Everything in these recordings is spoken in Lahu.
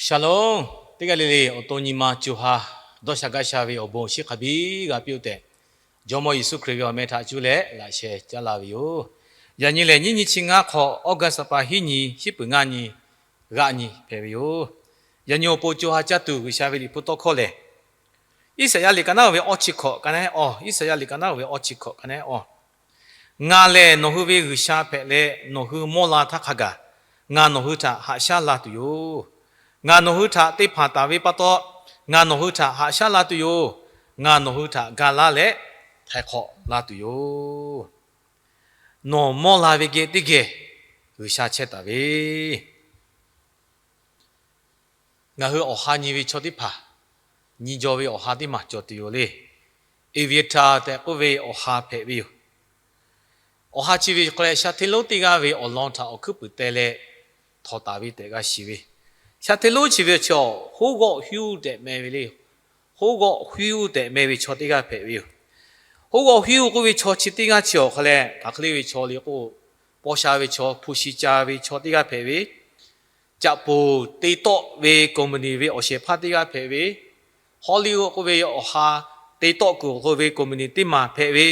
Shalom. Teˇ g'aˇ le le awˬ to nyi ma co ha dawˇ sha gaˇ sha ve awˬ bon awˬ shinˉ hk'a biˇ g'a piˇ-oˆ tehꞈ, Jawˇmawˇ Yeˍsuˆ Hkriꞈ ve awˬ meh htaꞈ cuˇ leh laꞈ sheh caˉ laˇ ve yoˬ. Yaꞈ nyi lehˬ, nyiˇ nyi chi ngaˇ hk'awꞈ, August ha pa hiˉ nyi, hiˉ puiˍ ngaˇ nyi, g'aˆ nyi hpehꞈ ve yoˬ. Yaꞈ nyi awˬ pon co ha caˇ tuˬ G'uiˬsha ve liꞈ hpu tawˇ hkawˇ lehˬ, Iˉsaˍyaˆ liꞈ ka naˉ ve awˇ chi hkawꞈ ka naˉ awˇ, Iˉsaˍyaˆ liꞈ ka naˉ ve awˇ chi hkawꞈ ka naˉ awˇ, Ngaˬ lehˬ nawˬ hui ve G'uiˬsha hpehꞈ leh, nawˬ hui mawˇ la htaˇ hk'a gaˬ ngaˬ nawˬ hui htaꞈ haꞈ shaˉ la tuˬ yoˬ. Ngaˬ nawˬ hui htaꞈ te hpanˍ taˍ ve pa taw, ngaˬ nawˬ hui htaꞈ haꞈ shaˉ la tuˬ yoˬ. Ngaˬ nawˬ hui htaꞈ ga laˇ leh htaiˍ hk'awꞈ la tuˬ yoˬ. Nawˬ mawˇ la ve geh teˇ geh G'uiˬsha chehˇ taˍ ve. Ngaˬ hui awˬ ha nyi ve chaw teˇ hpaˍ, nyi jaw ve awˬ ha teˇ maˬ cawˬ tuˬ yoˬ le. Eˍviˍtaˍ tehꞈ k'oˆ ve awˬ ha hpehꞈ ve yoˬ. Awˬ ha chi ve hk'aw leh, sha hteˇ lonˉ teˇ g'aˇ ve awˬ lawn htaꞈ awˬ hkuiˉ puiˍ teh leh htawnˍ taˍ ve tehꞈ g'a shiˍ ve. Sha hteˇ lonˉ chi ve chaw, Hoˉ g'awˆ Huiˉ-uˇ tehꞈ meh ve le. Hoˉ g'awˆ Huiˉ-uˇ tehꞈ meh ve chaw teˇ g'aˇ hpehꞈ ve yoˬ. Hoˉ g'awˆ Huiˉ-uˇ k'oˆ ve chaw chi teˇ g'aˇ chi awˬ hk'aw leh, hk'aˬ hk'e le ve chaw le k'o, paw sha ve chaw, hpu shi ca ve chaw teˇ g'aˇ hpehꞈ ve, caꞈ poˬ te tawˆ ve company ve awˬ shehˍ hpaˇ teˇ g'aˇ hpehꞈ ve, Hollywood k'oˆ ve awˬ ha te tawˆ kuiˬ awˬ hk'aw ve company teˇ maˬ hpehꞈ ve,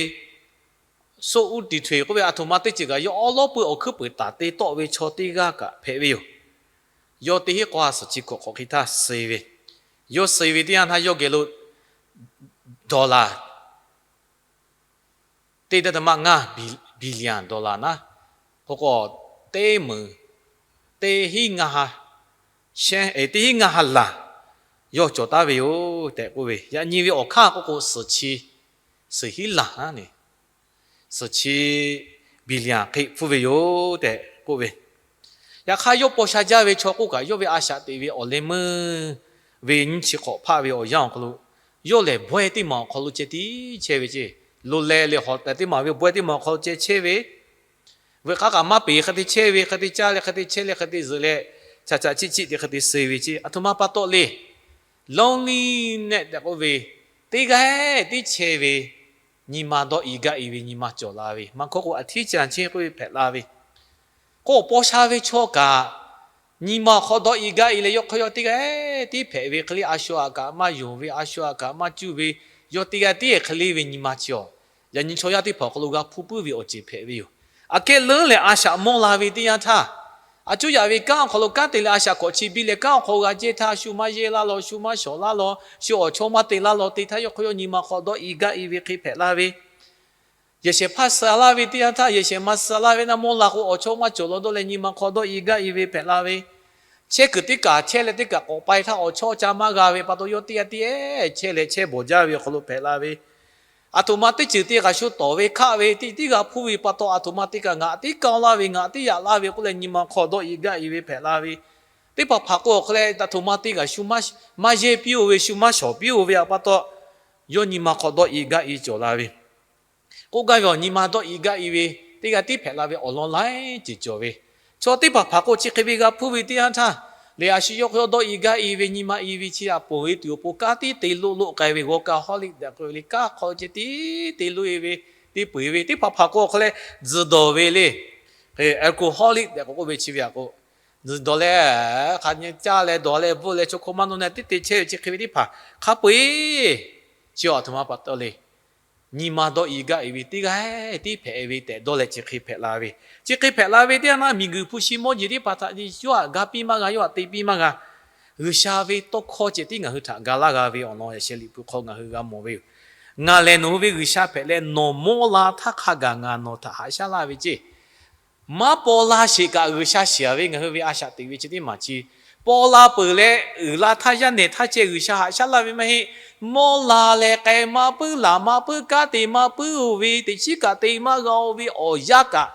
Soˉ uˉ tiˍ hteꞈ k'oˆ ve aˬ htoꞈ ma teˇ ceuˬ kaꞈ yawˇ awˉ lawˉ pui awˬ hkuiˉ puiˍ taˍ te tawˆ ve chaw teˇ g'aˇ kaꞈ hpehꞈ ve yoˬ. Yawˇ teˇ hinˉ k'awˇ ha suhˍ chi hkawꞈ hk'awꞈ hk'e htaˇ suh ve, yawˇ suh ve teˇ yanˇ htaˇ yawˇ geh lo dollar teˇ daˇ taˍ maˆ ngaˇ billion dollar naˉ, k'o k'o teˇ meunˍ teˇ hinˉ ngaˇ ha shehˉ, teˇ hinˉ ngaˇ ha laˬ yawˇ cawˬ taˉ ve yoˬ tehꞈ k'oˆ ve. Yaꞈ nyi ve awˬ hk'aˇ k'oˆ k'o, suhˍ chi, suhˍ hinˉ laˬ naˉ ne, suhˍ chi billion hk'e hpfuhˇ ve yoˬ tehꞈ k'oˆ ve. Yaꞈ hk'aˇ, yawˇ paw sha jaˇ ve chaw k'oˆ kaꞈ, yawˇ ve a shaꞈ teꞈ ve awˬ leh meuˇ ve nyiˇ chi hk'awꞈ hpaˆ ve awˬ yanˇ awˬ hk'aw lo, yawˇ lehˬ bawehˇ teˇ maˬ awˬ hk'aw lo ceh tiˉ chehˇ ve ceˇ. Lo leh le hawˍ tehˍ teˇ maˬ ve bawehˇ teˇ maˬ awˬ hk'aw lo ceh chehˇ ve, veuꞈ k'aˉ kaꞈ maˇ peˍ hk'e te chehˇ ve, hk'e te caˇ leh hk'e te chehˇ leh hk'e te zuhꞈ leh, caꞈ caꞈ chiˆ chiˆ te hk'e te suh ve ceˇ. Aˬ htoꞈ ma pa taw le, lonely neh tehꞈ k'oˆ ve, teˇ g'aˇ tiˉ chehˇ ve, nyi ma dawˇ i gaˇ i ve nyi ma cawˬ la ve, maˇ hkawˇ k'o a htiˉ ca cheˇ k'oˆ ve hpehꞈ la ve. K'o paw sha ve chaw kaꞈ, nyi ma awˬ hk'aw dawˇ i gaˇ i leh, yawˇ hk'aw yawˇ teˇ g'aˇ tiˉ hpehꞈ ve hk'e le, a shu aꞈ kaꞈ maˇ yonˍ ve, a shu aꞈ kaꞈ maˇ cuˇ ve, yawˇ teˇ g'aˇ tiˉ hk'e le ve nyi ma chi awˬ, yaꞈ nyi chaw yaˇ teˇ hpaˍ awˬ hk'aw lo g'a hpuˇ puiˉ ve awˬ ceuˬ hpehꞈ ve yoˬ. Aꞈ kehˉ leuˉ lehˬ, a shaꞈ mawˇ la ve teˇ yanˇ htaˇ, a cuˉ yaꞈ ve kanˉ awˬ hk'aw lo kanˉ te leh a shaꞈ k'awꞈ chi biˇ leh kanˉ awˬ hk'aw g'a jehˇ htaˇ, shu maˇ yehˇ laˇ law, shu maˇ shawˍ laˇ law, shu awˬ chawˇ maˇ te laˇ law te htaˇ, yawˇ hk'aw yawˇ nyi ma hk'aw dawˇ i gaˇ i ve hk'e hpehꞈ la ve. Yehˬ shehˍ hpaˇ suh laˇ ve teˇ yanˇ htaˇ, yehˬ shehˍ ma suh laˇ ve naˇ mawˇ la k'o, awˬ chawˇ maˇ cawˬ law dawˇ leh nyi ma hk'aw dawˇ i gaˇ i ve hpehꞈ la ve. Chehˇ kuiˬ teˇ kaꞈ chehˇ leh teˇ kaꞈ k'awꞈ pai htaˇ, awˬ chawˇ ca maˇ g'a ve pa taw, yawˇ teˇ g'aˇ tiˉ chehˇ leh chehˇ bawˬ jaˇ ve awˬ hk'aw lo hpehꞈ la ve. Aˬ htoꞈ ma teˇ ceuˬ te kaꞈ shu tawˍ ve hkaˆ ve teˇ tiˉ g'a hpuˇ ve pa taw, aˬ htoꞈ ma teˇ kaꞈ ngaˬ tiˉ kaˇ laˇ ve, ngaˬ tiˉ yaꞈ laˇ ve k'oˆ leh, nyi ma hk'aw dawˇ i gaˇ i ve hpehꞈ la ve. Teˇ hpaˍ hpaˍ k'o awˬ hk'aw leh, aˬ htoꞈ ma teˇ kaꞈ shu maˇ yehˇ piˇ-oˬ ve, shu maˇ shawˍ piˇ-oˬ ve pa taw, yawˇ nyi ma hk'aw dawˇ i gaˇ i cawˬ la ve. K'oˆ gaˇ ve awˬ nyi ma dawˇ i gaˇ i ve, teˇ g'aˇ tiˉ hpehꞈ la ve awˬ lawn laiˉ ceuˬ cawˬ ve. Chaw teˇ hpaˍ hpaˍ k'o chi hk'e ve g'a hpuˇ ve teˇ yanˇ htaˇ, lehˬ a shu yawˇ hk'aw yawˇ dawˇ i gaˇ i ve nyi ma i ve chi aꞈ ponˬ ve tuˬ awˬ pon kanˉ tiˉ te loˆ loˆ k'ai ve, g'aw ka hawˉ liˆ tehꞈ k'oˆ ve le, kanˉ hk'aw ceh tiˉ te loˆ e ve, te peu eˬ ve. Teˇ hpaˍ hpaˍ k'o awˬ hk'aw leh tzuhˬ dawˬ ve le, alcoholic tehꞈ k'oˆ ve chi ve aꞈ k'o, tzuhˬ dawˬ leh hk'a nyi caˇ leh dawˬ leh bvuhˆ leh chaw hk'aw maˇ nawˇ na tiˉ te chehˇ ve chi hk'e ve teˇ hpaˍ hk'a peu eˬ chi aˬ htoꞈ ma pa taw le. Nyi ma dawˇ i gaˇ i ve teˇ g'aˇ tiˉ hpehꞈ ve tehꞈ dawˇ leh chi hk'e hpehꞈ la ve. Chi hk'e hpehꞈ la ve teˇ yanˇ htaˇ, miˬguiˬ hpu shi mawˇ jeˬ teˇ hpaˍ htaꞈ yawˇ htaꞈ ga piˇ maˇ g'a, yawˇ htaꞈ te piˇ maˇ g'a. G'uiˬsha ve tawˇ hkawˇ ceh tiˉ ngaˬ hui htaꞈ ga laˇ g'a ve awˬ lawn yaꞈ sheh liꞈ hpu hk'aw ngaˬ hui g'a mawˬ ve yoˬ. Ngaˬ lehˬ nawˬ hui ve G'uiˬsha hpehꞈ leh, nawˬ mawˇ la htaˇ hk'a gaˬ ngaˬ nawˬ htaꞈ haꞈ shaˉ laˇ ve ceˇ. Maˇ paw la sheˍ kaꞈ G'uiˬsha shiˍ-a ve ngaˬ hui ve a shaꞈ teꞈ ve chi teˇ maˬ chi, paw la peuˬ leh uiˍ la htaˇ yaˇ nehˬ htaˇ ceh G'uiˬsha haꞈ shaˉ laˇ ve maˇ heˆ. Mawˇ la leh k'ai maˇ puiˉ, laˬ maˇ puiˉ, kanˉ te maˇ puiˉ-oˬ ve, teꞈ chiˉ kaꞈ te maˇ g'a-oˬ ve awˬ yanˇ kaꞈ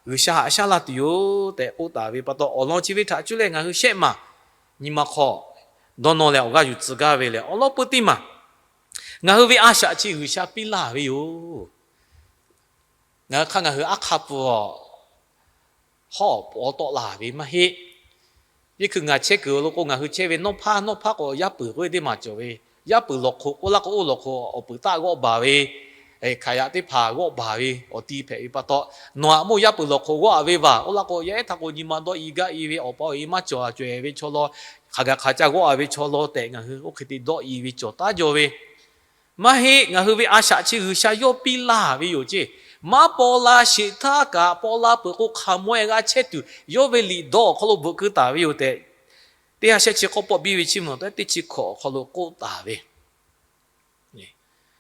G'uiˬsha haꞈ shaˉ laˇ tuˬ yoˬ tehꞈ k'oˆ taˍ ve pa taw, awˬ lawn chi ve htaꞈ cuˇ leh ngaˬ hui shehˆ maˬ nyi ma hk'aw dawˇ nawˇ leh awˬ g'aˇ yuˬ tcuh gaˇ ve lehˬ, awˬ lawn peuˇ teˇ maˬ ngaˬ hui ve a shaꞈ chi G'uiˬsha piˇ laˇ ve yoˬ. Ngaˬ hui hk'aˇ ngaˬ hui aˉ hk'a pui-a hawˉ awˬ pon tawˆ la ve maˇ heˆ. Yeˇ hkui ngaˬ chehˇ kuiˬ lo k'o, ngaˬ hui chehˇ ve nawˇ hpaˇ, nawˇ hpaˇ k'o yaˇ puiˍ k'oˆ ve teˇ maˬ cawˬ ve, yaˇ puiˍ lawˬ hk'oꞈ k'oˆ laˇ k'o, oˇ lawˬ hk'oꞈ awˬ puiˍ taˆ g'awˆ baˬ ve, hk'aˬ yaꞈ teˇ hpaˍ g'awˆ baˬ ve awˬ ti hpehꞈ ve pa taw, nawˬ aꞈ mawˇ yaˇ peuˬ lawˬ hk'oꞈ g'awˆ-a ve vaˬ, oˇ laˇ k'o yaˇ ehˉ htaꞈ k'o nyi ma dawˇ i gaˇ i ve awˬ pa awˬ e maˇ cawˬ a caweh ve chaw law, hk'aˬ gaˬ hk'aˬ ca g'awˆ-a ve chaw law tehꞈ ngaˬ hui oˇ hk'e te dawˇ i ve cawˬ taˉ jaw ve. Maˇ heˆ, ngaˬ hui ve a shaꞈ chi G'uiˬsha yawˇ piˇ laˇ ve yoˬ ceˇ. Maˇ paw la sheˍ htaˇ kaꞈ paw la peuˬ k'o hk'aˬ mawˇ-e g'a chehˇ tuˬ yawˇ ve liꞈ dawˇ awˬ hk'aw lo bvuhꞈ keu taˍ ve yoˬ tehꞈ, teˇ ha shehˆ chi k'awˇ pawˆ biˇ ve chiˇ mvuh teˇ chi hkawꞈ awˬ hk'aw lo k'oˆ taˍ ve.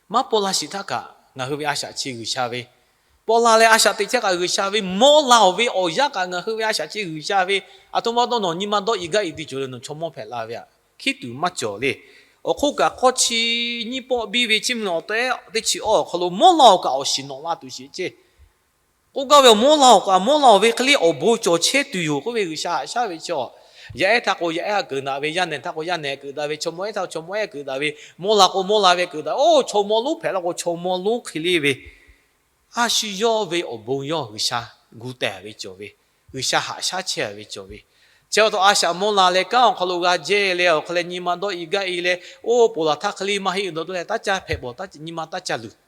Maˇ paw la sheˍ htaˇ kaꞈ ngaˬ hui ve a shaꞈ chi G'uiˬsha ve, paw la leh a shaꞈ teꞈ chehˇ kaꞈ G'uiˬsha ve, mawˇ la-oˬ ve awˬ yanˇ kaꞈ ngaˬ hui ve a shaꞈ chi G'uiˬsha ve, aˬ htoꞈ ma dawˇ nawˬ nyi ma dawˇ i gaˇ i tuˬ cawˬ leh nawˬ chaw mawˇ hpehꞈ la ve aꞈ hkiˉ tuˬ maˇ cawˬ le. Awˬ hk'oˆ kaꞈ hk'awˇ chi nyiˇ pawˆ biˇ ve chiˇ mvuh awˬ tehˉ teˇ chi awˇ awˬ hk'aw lo mawˇ la-oˬ kaꞈ awˬ shiˍ nawꞈ la tuˬ sheˍ ceˇ. K'oˆ gaˇ ve awˬ mawˇ la-oˬ kaꞈ mawˇ la-oˬ ve hk'e le awˬ bon cawˬ chehˇ tuˬ yoˬ k'oˆ ve G'uiˬsha haꞈ shaˉ ve chi a. Yaˇ ehˉ htaˇ k'o yaˇ ehˉ a keunˍ daꞈ ve, yaˇ nehˬ htaˇ k'o yaˇ nehˬ keunˍ daꞈ ve, chaw mawˇ ehˉ htaˇ k'o chaw mawˇ ehˉ keunˍ daꞈ ve, mawˇ la k'o mawˇ la ve keunˍ daꞈ, oˇ chaw mawˇ lonˉ hpehꞈ la k'o chaw mawˇ lonˉ hk'e le ve, a shu yawˇ ve awˬ bon yawˇ G'uiˬsha gu teh ve cawˬ ve, G'uiˬsha haꞈ shaˉ chehˇ ve cawˬ ve. Chi pa taw a shaꞈ mawˇ la leh kanˉ awˬ hk'aw lo g'a jehˇ leh awˬ hk'aw leh nyi ma dawˇ i gaˇ i leh, oˇ ponˬ laˬ htaˇ hk'e le maˇ heˆ dawˬ dawˇ leh taˇ caˇ hpehꞈ bawˬ, nyi ma taˇ caˇ luˬ.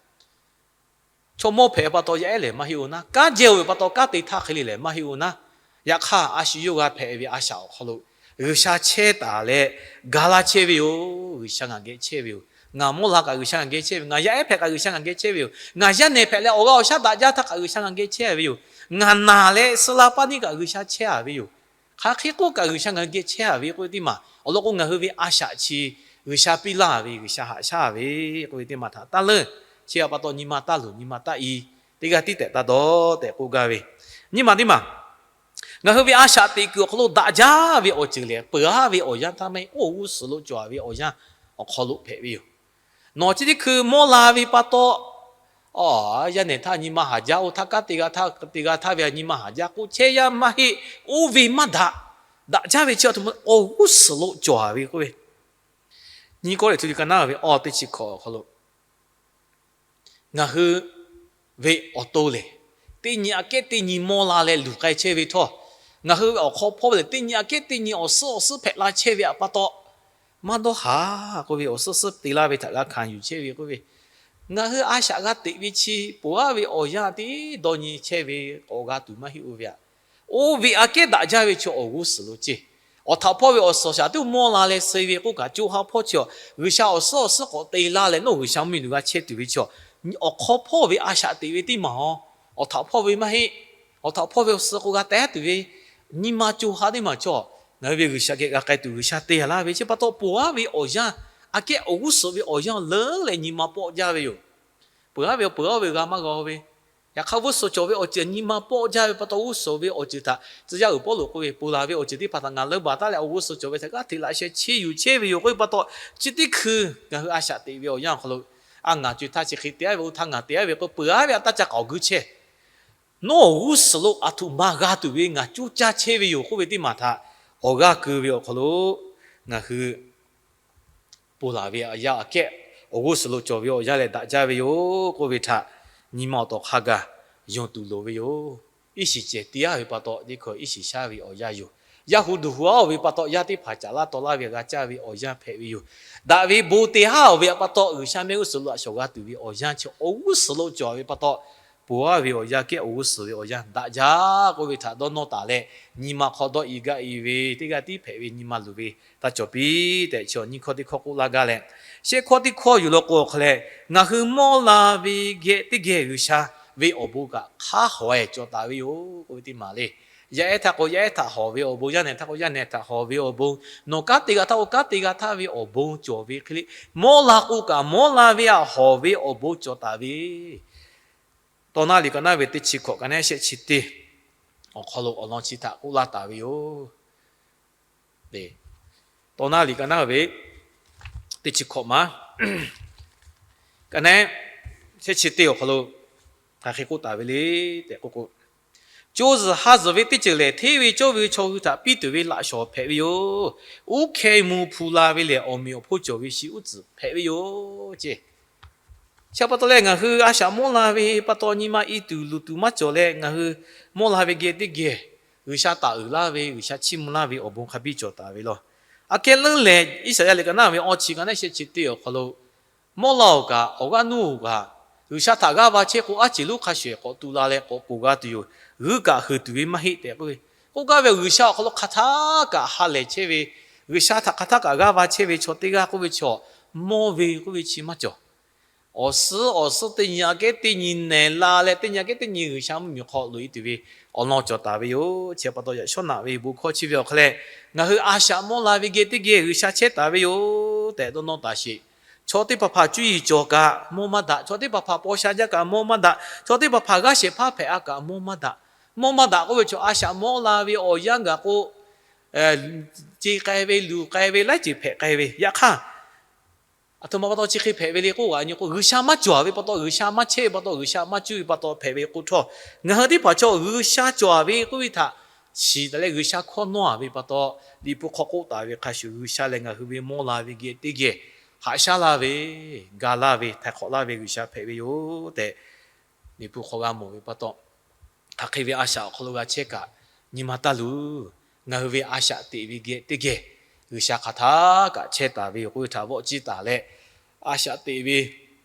Chaw mawˇ hpehꞈ pa taw yaˇ ehˉ lehˬ maˇ heˆ-oˬ naˉ, kanˉ jehˇ-oˬ ve pa taw kanˉ te htaˇ hk'e le lehˬ maˇ heˆ-oˬ naˉ. Yaꞈ hk'aˇ a shu yawˇ g'a hpehꞈ ve a shaꞈ awˬ hk'aw lo G'uiˬsha chehˇ taˍ leh ga laˇ chehˇ ve yoˬ. G'uiˬsha ngaˬ geh chehˇ ve yoˬ. Ngaˬ mawˇ la kaꞈ G'uiˬsha ngaˬ geh chehˇ ve, ngaˬ yaˇ ehˉ hpehꞈ kaꞈ G'uiˬsha ngaˬ geh chehˇ ve yoˬ. Ngaˬ yaˇ nehˬ hpehꞈ leh awˬ g'aˇ awˬ shaˉ daꞈ jaˇ htaˇ kaꞈ G'uiˬsha ngaˬ geh chehˇ ve yoˬ. Ngaˬ naˬ leh suh la paˇ neˇ kaꞈ G'uiˬsha chehˇ-a ve yoˬ. Hk'aˬ hk'e k'oˆ kaꞈ G'uiˬsha ngaˬ geh chehˇ-a ve k'oˆ ve teˇ maˬ awˬ lawn k'o, ngaˬ hui ve a shaꞈ chi G'uiˬsha piˇ laˇ ve, G'uiˬsha haꞈ shaˉ ve k'oˆ ve teˇ maˬ htaꞈ taˇ leuˉ. Chi pa taw nyi ma taˇ luˬ, nyi ma taˇ i, teˇ g'aˇ tiˉ tehꞈ taˇ dawˬ tehꞈ k'oˆ gaˇ ve. Nyiˇ maˬ teˇ maˬ, ngaˬ hui ve a shaꞈ teꞈ kuiˬ awˬ hk'aw lo daꞈ jaˇ ve awˬ ceuˬ lehˬ, peuˬ-a ve awˬ yanˇ htaˇ maˇ heˆ, oˇ g'uˇ suhˍ lo cawˬ-a ve awˬ yanˇ awˬ hk'aw lo hpehꞈ ve yoˬ. Nawˬ chi teˇ hkui mawˇ la ve pa taw, yaˇ nehˬ htaˇ nyi ma haˍ jaˇ, oˇ htaˇ kanˉ te g'a htaˇ, te g'a htaˇ ve nyi ma haˍ jaˇ k'oˆ chehˇ yaˇ maˇ heˆ. Oˇ ve maˇ daꞈ. Daꞈ jaˇ ve chi awˬ htoꞈ ma awˬ g'uˇ suhˍ lo cawˬ-a ve k'oˆ ve, nyiˇ Kawˇrenˍhtuˆ liꞈ ka naˉ ve awˬ teˇ chi hkawꞈ awˬ hk'aw lo ngaˬ hui ve awˬ to lehˬ, teˇ nyi aꞈ kehˉ teˇ nyi mawˇ la leh luˬ k'ai chehˇ ve htawˇ, ngaˬ hui ve awˬ hk'aw hpawˇ ve lehˬ teˇ nyi aꞈ kehˉ teˇ nyi awˬ suhˉ awˬ suhˉ hpehꞈ la chehˇ ve pa taw, maˇ dawˇ haˍ k'oˆ ve, awˬ suhˉ suhˉ te laˇ ve htaꞈ g'a hkanˍ yuˬ chehˇ ve k'oˆ ve, ngaˬ hui a shaꞈ g'a teꞈ ve chi ponˬ-a ve awˬ yanˇ tiˉ dawˇ nyi chehˇ ve k'awꞈ g'a tuˬ maˇ heˆ-oˬ ve aꞈ. Oˇ ve aꞈ kehˉ daꞈ jaˇ ve chi awˬ g'uˇ suhˍ lo ceˇ. Awˬ htaꞈ hpawˇ ve awˬ suhˍ shaˍ tiˉ mawˇ la leh suh ve k'oˆ kaꞈ, co ha hpawˇ chi a G'uiˬsha awˬ suhˉ awˬ suhˉ k'awꞈ te laˇ leh nawˬ G'uiˬsha mvuhˇmiˬ lo g'a chehˇ tuˬ ve chi a, awˬ hk'aw hpawˇ ve a shaꞈ teꞈ ve teˇ maˬ a, awˬ htaꞈ hpawˇ ve maˇ heˆ. Awˬ htaꞈ hpawˇ ve awˬ suhˍ k'o g'a teh tuˬ ve nyi ma co ha teˇ maˬ chaw, ngaˬ hui ve G'uiˬsha geh g'a k'ai tuˬ G'uiˬsha te laˇ ve chi pa taw, ponˬ-a ve awˬ yanˇ, aꞈ kehˉ awˬ g'uˇ suhˍ ve awˬ yanˇ leuˉ leh nyi ma pawˆ jaˇ ve yoˬ. Peuˬ-a ve awˬ peuˬ-a ve g'a maˇ g'a ve, yaꞈ hk'aˇ g'uˇ suhˍ cawˬ ve awˬ ceuˬ nyi ma pawˆ jaˇ ve pa taw, g'uˇ suhˍ ve awˬ ceuˬ htaꞈ tcuh yaˇ uiˍ Pawˇluꞈ k'oˆ ve, ponˬ laˬ ve awˬ ceuˬ teˇ hpaˍ htaꞈ ngaˬ leuˉ baˬ taˉ leh awˬ g'uˇ suhˍ cawˬ ve htaꞈ g'aˇ hteꞈ laꞈ sheh cheˇ yuˬ chehˇ ve yoˬ k'oˆ ve pa taw, chi teˇ hkui ngaˬ hui a shaꞈ teꞈ ve awˬ yanˇ awˬ hk'aw lo, a ngaˬ co e htaˇ chi hk'e te-a ve, oˇ htaˇ ngaˬ te-a ve k'o, peuˬ-a ve aꞈ taˇ ca k'aoˍ gui chehˇ. Nawˬ awˬ g'uˇ suhˍ lo aˬ htoꞈ ma g'a tuˬ ve ngaˬ coˇ caˇ chehˇ ve yoˬ k'oˆ ve teˇ maˬ htaꞈ awˬ g'aˇ keu ve awˬ hk'aw lo ngaˬ hui ponˬ laˬ ve aꞈ yaˇ aꞈ kehˉ awˬ g'uˇ suhˍ lo cawˬ ve awˬ yanˇ lehˬ daꞈ jaˇ ve yoˬ k'oˆ ve htaꞈ nyi ma awˬ tawˍ hk'a gaˬ yonˍ tuˬ loˍ ve yoˬ. Iˉ shiˍ cehˬ te-a ve pa taw, teˇ hkui iˉ shiˍ shaˉ ve awˬ yanˇ yoˬ. Yaˇ hu duˬ hu-a-oˬ ve pa taw, yaˇ teˇ hpaˍ caꞈ laˇ taw laˇ ve g'a caˇ ve awˬ yanˇ hpehꞈ ve yoˬ. Daꞈ ve bon te haˉ-oˬ ve pa taw, G'uiˬsha mehˆ g'uˇ suhˍ lo laꞈ shawˍ g'a tuˬ ve awˬ yanˇ chi awˬ g'uˇ suhˍ lo cawˬ ve pa taw, ponˬ-a ve awˬ yanˇ kehˉ awˬ g'uˇ suhˍ ve awˬ yanˇ daꞈ jaˇ k'oˆ ve htaꞈ dawˇ nawˇ taˍ leh, nyi ma hk'aw dawˇ i gaˇ i ve teˇ g'aˇ tiˉ hpehꞈ ve nyi ma luˬ ve taˇ cawˬ piˇ tehꞈ, chi nyiˇ hkawˇ teˇ hkawˇ k'oˆ laˇ gaˇ leh, shehˆ hkawˇ teˇ hkawˇ yuˬ law k'o awˬ hk'aw leh, ngaˬ hui mawˇ la ve geh teˇ geh G'uiˬsha ve awˬ bon kaꞈ hk'aˉ hawˬ-e cawˬ taˍ ve yoˬ k'oˆ ve teˇ maˬ le. Yaˇ ehˉ htaˇ k'o yaˇ ehˉ htaꞈ hawˬ ve awˬ bon, yaˇ nehˬ htaˇ k'o yaˇ nehˬ htaꞈ hawˬ ve awˬ bon, nawˬ kanˉ te g'a htaˇ k'o kanˉ te g'a htaˇ ve awˬ bon cawˬ ve hk'e le, mawˇ la k'o kaꞈ mawˇ la ve aꞈ hawˬ ve awˬ bon cawˬ taˍ ve Tawˇ naˉ liꞈ ka naˉ ve teˇ chi hkawꞈ ka naˉ shehˆ chi teˇ awˬ hk'aw lo awˬ lawn chi htaꞈ k'oˆ laˇ taˍ ve yoˬ. Tawˇ naˉ liꞈ ka naˉ ve teˇ chi hkawꞈ maˬ ka naˉ shehˆ chi teˇ awˬ hk'aw lo hk'aˬ hk'e k'oˆ taˍ ve le tehꞈ k'oˆ k'o, co zuhˬ ha zuhˬ ve teˇ ceuˬ lehˬ, hteˇ ve cawˇ ve chaw hui htaꞈ piˇ tuˬ ve laꞈ shawˍ hpehꞈ ve yoˬ. Uˉ hkeh mvuh hpu la ve lehˬ, awˬ meꞈ awˬ hponˇ cawˬ ve shi uˉ tcuhˍ hpehꞈ ve yoˬ ceˇ. Chi pa taw leh ngaˬ hui a shaꞈ mawˇ la ve pa taw nyi ma i tuˬ luˬ tuˬ maˇ cawˬ leh, ngaˬ hui mawˇ la ve geh teˇ geh G'uiˬsha taˍ uiˍ laˇ ve, G'uiˬsha chiˇ mvuh laˇ ve awˬ bon hk'a biˇ cawˬ taˍ ve law. Aꞈ kehˉ leuˉ lehˬ, Iˉsaˍyaˆ liꞈ ka naˉ ve awˇ chi ka naˉ shehˆ chi teˇ awˬ hk'aw lo, mawˇ la-oˬ kaꞈ awˬ g'aˇ nuˇ-oˬ kaꞈ G'uiˬsha htaꞈ g'aˇ va chehˇ k'o, aˉ ceˬ lonˉ hk'a shuˍ k'awꞈ tu la leh k'awꞈ ponˬ g'a tuˬ yoˬ. G'uiˇ kaꞈ heuˬ tuˬ ve maˇ heˆ tehꞈ k'oˆ ve. K'oˆ gaˇ ve, G'uiˬsha awˬ hk'aw lo hk'aˬ htaˇ kaꞈ ha lehˬ chehˇ ve, G'uiˬsha htaꞈ hk'aˬ htaˇ kaꞈ g'aˇ va chehˇ ve chaw teˇ g'aˇ k'oˆ ve chaw, mawˇ ve k'oˆ ve chi maˇ cawˬ. Awˬ suhˉ awˬ suhˉ teˇ nyi aꞈ kehˉ teˇ nyi nehˬ la leh, teˇ nyi aꞈ kehˉ teˇ nyi G'uiˬsha mvuhˇmiˬ hk'aw loꞈ e tuˬ ve awˬ lawn cawˬ taˍ ve yoˬ. Chi pa taw yaꞈ shawˉ naꞈ ve bon hkawˇ chi ve awˬ hk'aw leh, ngaˬ hui a shaꞈ mawˇ la ve geh teˇ geh G'uiˬsha chehˇ taˍ ve yoˬ tehꞈ dawˇ nawˇ taˍ sheˍ. Chaw teˇ hpaˍ hpaˍ cuˇ yiˍ cawˬ kaꞈ mawˇ maˇ daꞈ. Chaw teˇ hpaˍ hpaˍ paw sha jaˇ kaꞈ mawˇ maˇ daꞈ. Chaw teˇ hpaˍ hpaˍ g'aˇ shehˍ hpaˇ hpehꞈ a kaꞈ mawˇ maˇ daꞈ. Mawˇ maˇ daꞈ k'oˆ ve chaw a shaꞈ mawˇ la ve awˬ yanˇ gaˬ k'o, ce k'ai ve, luˬ k'ai ve, laiˉ ceuˬ hpehꞈ k'ai ve. Yaꞈ hk'aˇ, aˬ htoꞈ ma pa taw chi hk'e hpehꞈ ve le k'oˆ, a nyi k'o, G'uiˬsha maˇ cawˬ ve pa taw, G'uiˬsha maˇ chehˇ ve pa taw, G'uiˬsha maˇ cuˇ ve pa taw hpehꞈ ve k'o htawˇ, ngaˬ hui teˇ hpaˍ chaw G'uiˬsha cawˬ ve k'oˆ ve htaꞈ shiˍ taˍ leh G'uiˬsha hkawˇ nawˇ a ve pa taw, Liꞈ hpu hk'aw k'oˆ taˍ ve hk'a shuˍ, G'uiˬsha lehˬ ngaˬ hui ve mawˇ la ve geh teˇ geh haꞈ shaˉ laˇ ve, ga laˇ ve, htaiˍ hk'awꞈ laˇ ve G'uiˬsha hpehꞈ ve yoˬ tehꞈ, Liꞈ hpu hk'aw g'a mawˬ ve pa taw, hk'aˬ hk'e ve a shaꞈ awˬ hk'aw lo g'a chehˇ kaꞈ nyi ma taˇ luˬ. Ngaˬ hui ve a shaꞈ teꞈ ve geh teˇ geh G'uiˬsha hk'aˬ htaˇ kaꞈ chehˇ taˍ ve yoˬ k'oˆ ve htaꞈ vawˆ ciˇ taˍ leh, a shaꞈ teꞈ ve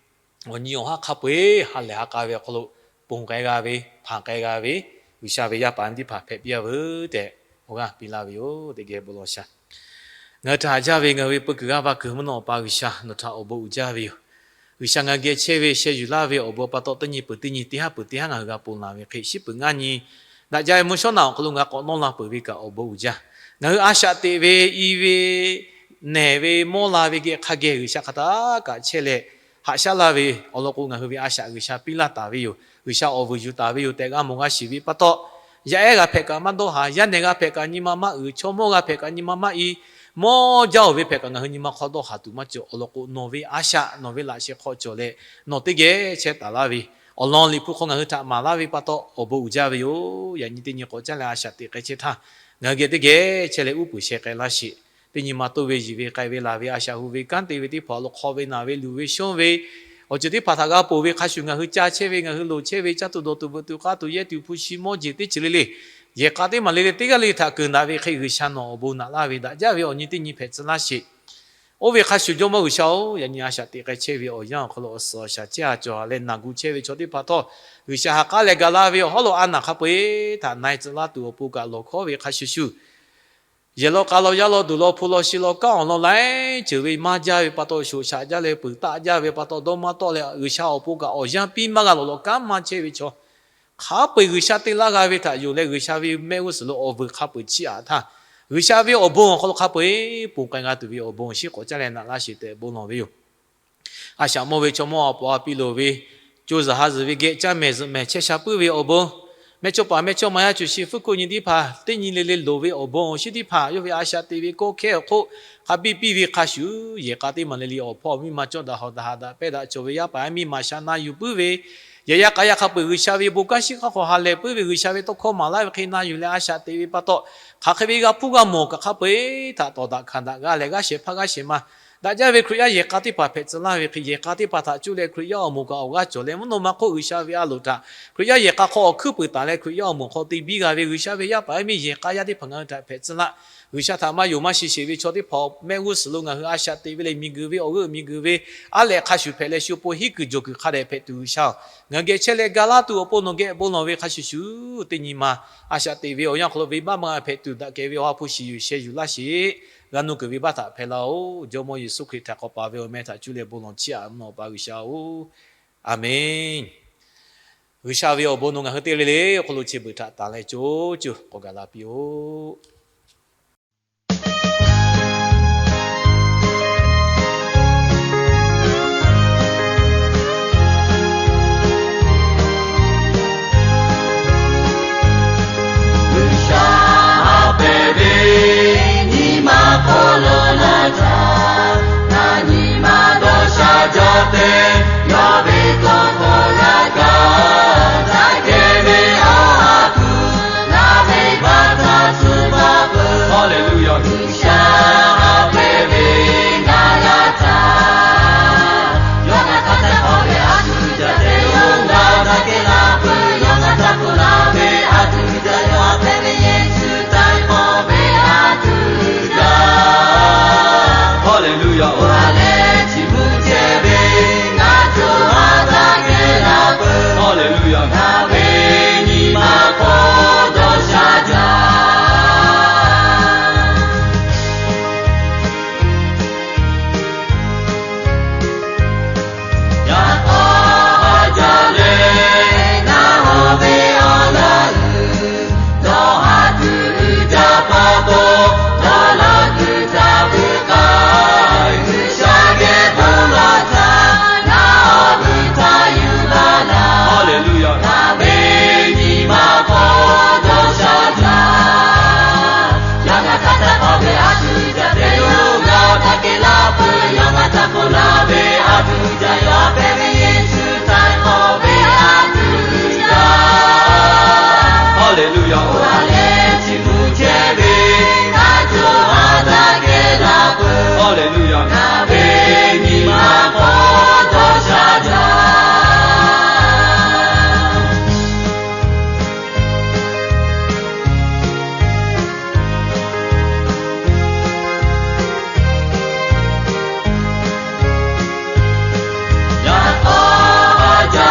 awˬ nyi awˬ haˉ hk'a peu-eˬ ha lehˬ ha k'a ve awˬ hk'aw lo ponˬ k'ai g'a ve, hpanˍ k'ai g'a ve, G'uiˬsha ve yaˇ paˍ teˇ hpaˍ hpehꞈ piˇ a veuˬ tehꞈ awˬ g'aˇ piˇ laˇ ve yoˬ. Teˇ geh bon lawˬ sha. Ngaˬ hui htaꞈ haꞈ jaˇ ve ngaˬ hui ve peu kuiˬ g'aˇ va kuiˬ mvuhˇ naw Awˬ pa G'uiˬsha, nawˬ htaꞈ awˬ bon uiˍ jaˇ ve yoˬ. G'uiˬsha ngaˬ hui geh chehˇ ve sheh yuˬ laˇ ve awˬ bon pa taw, teˇ nyi peuˬ teˇ nyi, teˇ haˉ peuˬ teˇ haˉ ngaˬ hui g'a ponˬ laˬ ve hk'e, shiˉ peuˬ ngaˇ nyi daꞈ jaˇ ve mvuhˇ shawˉ naꞈ awˬ hk'aw lo ngaˬ hui k'awꞈ nawˇ la peuˬ ve kaꞈ awˬ bon uiˍ jaˇ. Ngaˬ hui a shaꞈ teꞈ ve, i ve, nehˬ ve, mawˇ la ve geh hk'a geh G'uiˬsha hk'aˬ htaˇ kaꞈ chehˇ leh haꞈ shaˉ laˇ ve awˬ lawn k'o, ngaˬ hui ve a shaꞈ G'uiˬsha piˇ laˇ taˍ ve yoˬ. G'uiˬsha awˬ vuiˬ yuˬ taˍ ve yoˬ tehꞈ g'a mawˬ g'a shiˍ ve pa taw, yaˇ ehˉ g'a hpehꞈ kaꞈ maˇ dawˇ haˍ, yaˇ nehˬ g'a hpehꞈ kaꞈ nyi ma maˇ uiˍ, chaw mawˇ g'a hpehꞈ kaꞈ nyi ma maˇ i, mawˇ jaˇ-oˬ ve hpehꞈ kaꞈ ngaˬ hui nyi ma hk'aw dawˇ haˍ tuˬ maˇ cawˬ. Awˬ lawn k'o, nawˬ ve a shaꞈ nawˬ ve laꞈ sheh hk'aw cawˬ leh, nawˬ teˇ geh chehˇ taˍ laˇ ve awˬ lawn Liꞈ hpu hk'aw ngaˬ hui htaꞈ maˍ laˇ ve pa taw awˬ bon uiˍ jaˇ ve yoˬ. Yaꞈ nyi teˇ nyi k'awꞈ caˉ leh a shaꞈ teꞈ k'ai chehˇ htaˇ, ngaˬ hui geh teˇ geh chehˇ leh uˉ peunˍ sheh k'ai laˇ sheˍ. Teˇ nyi ma toˇ ve yiˬ ve k'ai ve laˬ ve a shaꞈ hu ve kanˉ te ve teˇ hpaˍ awˬ lawn hk'aw ve naˬ ve luˬ ve shonˇ ve awˬ ceuˬ teˇ hpaˍ htaꞈ g'a ponˬ ve hk'a shuˍ, ngaˬ hui ca chehˇ ve, ngaˬ hui loˍ chehˇ ve, caˇ tuˬ dawˬ tuˬ veuꞈ tuˬ k'aˇ tuˬ yehˇ tuˬ hpu shi mawˇ jeˬ teˇ ceuˬ le le, yehˬ k'a teˇ maˬ le le teˇ g'aˇ le htaꞈ keunˍ daꞈ ve hk'e G'uiˬsha nawˬ awˬ bon naꞈ laˇ ve daꞈ jaˇ ve awˬ nyi teˇ nyi hpehꞈ tcuh laˇ sheˍ. Oˇ ve hk'a shuˍ Jawˇmawˇ G'uiˬsha-oˬ, yaꞈ nyi a shaꞈ teꞈ k'ai chehˇ ve awˬ yanˇ awˬ hk'aw lo awˬ suhˍ awˬ shaˍ cehˇ a cawˬ a leh naˬ gu chehˇ ve chaw teˇ hpaˍ htawˇ, G'uiˬsha ha k'aˉ leh ga laˇ ve awˬ hawˉ lo a naˬ hk'a peu-eˬ htaꞈ na-e tcuh laˇ tuˬ awˬ pon kaꞈ lawˬ hkawˉ ve hk'a shuˍ shuˍ, yehˬ law k'a law yaˇ law duˬ law hpu law shi law kanˉ awˬ lawn laiˉ ceuˬ ve maˇ jaˇ ve pa taw, shoꞈ shaꞈ jaˇ leh peuˬ taˆ jaˇ ve pa taw, dawˇ maˇ tawˆ leh G'uiˬsha awˬ pon kaꞈ awˬ yanˇ piˇ maˇ g'a lawˬ lawˬ kanˉ maˇ chehˇ ve chaw, hk'a peu-eˬ G'uiˬsha te laˇ g'a ve htaꞈ yonˍ leh G'uiˬsha ve mehˆ g'uˇ suhˍ lo awˬ vuiˬ hk'a peu-eˬ chiˇ aꞈ htaˇ, G'uiˬsha ve awˬ bon awˬ hk'aw lo hk'a peu-eˬ ponˬ k'ai g'a tuˬ ve awˬ bon awˬ shinˉ k'awꞈ caˉ leh naꞈ laˇ sheˍ tehꞈ bon lawˬ ve yoˬ. A shaꞈ mawˇ ve chaw mawˇ a paw a piˇ loˍ ve, co zuhˬ ha zuhˬ ve geh caˇ mehˍ zuhꞈ mehˍ chehˇ sha puiˉ ve awˬ bon, mehˇchawˇpaˍ mehˇchawˇma yaˇ cuˬ shi fuˉ hkuˆ nyi teˇ hpaˍ teˇ nyi le le loˍ ve awˬ bon awˬ shinˉ teˇ hpaˍ yawˇ ve a shaꞈ teꞈ ve kawˇ hkehˇ awˬ hk'oˆ hk'a biˇ piˇ ve hk'a shuˍ, yehˬ k'a teˇ maˬ le le awˬ hpawˇ miˇ ma cawˇ daꞈ hawˬ daꞈ haꞈ daꞈ pehˇ daꞈ cawˬ ve yaˇ paˍ yaˇ miˇ maˍ sha na yuˬ puiˉ ve, yehˬ yaˇ k'a yaˇ hk'a peu-eˬ G'uiˬsha ve bon kanˉ shinˉ hk'aˇ hk'aw ha lehˬ puiˉ ve, G'uiˬsha ve tawˇ hkawˇ maˍ laˇ ve hk'e na yuˬ leh a shaꞈ teꞈ ve pa taw, hk'aˬ hk'e ve g'a hpuˇ g'a mawˬ kaꞈ hk'a peu-eˬ htaꞈ tawˍ daꞈ hkanˍ daꞈ g'a leh g'aˇ shehˍ hpaˇ g'aˇ shehˍ ma daꞈ jaˇ ve Hkriꞈ yaˇ yehˬ k'a teˇ hpaˍ hpehꞈ tcuh laˇ ve hk'e, yehˬ k'a teˇ hpaˍ htaꞈ cuˇ leh Hkriꞈ yaˇ awˬ moˍ kaꞈ awˬ g'aˇ cawˬ leh, mvuhˇ naw ma hk'oˆ G'uiˬsha ve a loˍ htaꞈ Hkriꞈ yaˇ yehˬ k'a hk'aw awˬ hkuiˉ puiˍ taˍ leh Hkriꞈ yaˇ awˬ moˍ hk'aw te biˇ g'a ve G'uiˬsha ve yaˇ paˍ yaˇ miˇ yehˬ k'a yaˇ teˇ hpaˍ ngaˬ hui htaꞈ hpehꞈ tcuh laˇ. G'uiˬsha htaꞈ maˇ yonˍ maˇ shiˍ sheˍ ve chaw teˇ hpaˍ mehˆ g'uˇ suhˍ lo ngaˬ hui a shaꞈ teꞈ ve leh miˬguiˬ ve awˬ g'euˆ miˬguiˬ ve aˉ lehꞈ hk'a shuˍ hpehꞈ leh shu awˬ pon hiˉ kuiˬ jawˬ kuiˬ hk'a dehꞈ hpehꞈ tuˬ G'uiˬsha-oˬ, ngaˬ hui geh chehˇ leh ga laˇ tuˬ awˬ pon nawˬ geh bon lawˬ ve hk'a shuˍ shuˍ, teˇ nyi ma a shaꞈ teꞈ ve awˬ yanˇ awˬ hk'aw lo venˇbaˆ maˇ g'a hpehꞈ tuˬ daꞈ kehˬ ve awˬ ha hpu shiˍ yuˬ sheh yuˬ laˇ sheˍ. G'a nuˇ kuiˬ venˇbaˆ htaꞈ hpehꞈ laˇ-oˬ. Jawˇmawˇ Yeˍsuˆ Hkriꞈ htaꞈ k'awꞈ paˍ ve awˬ meh htaꞈ cuˇ leh bon lawˬ chiˇ aꞈ mvuhˇ naw Awˬ pa G'uiˬsha-oˬ, Aˍmenˇ. G'uiˬsha ve awˬ bon nawˬ ngaˬ hui teˇ g'aˇ le le awˬ hk'aw lo chi beuꞈ htaꞈ tanˍ leh co co k'awꞈ gaˬ la piˇ-oˆ.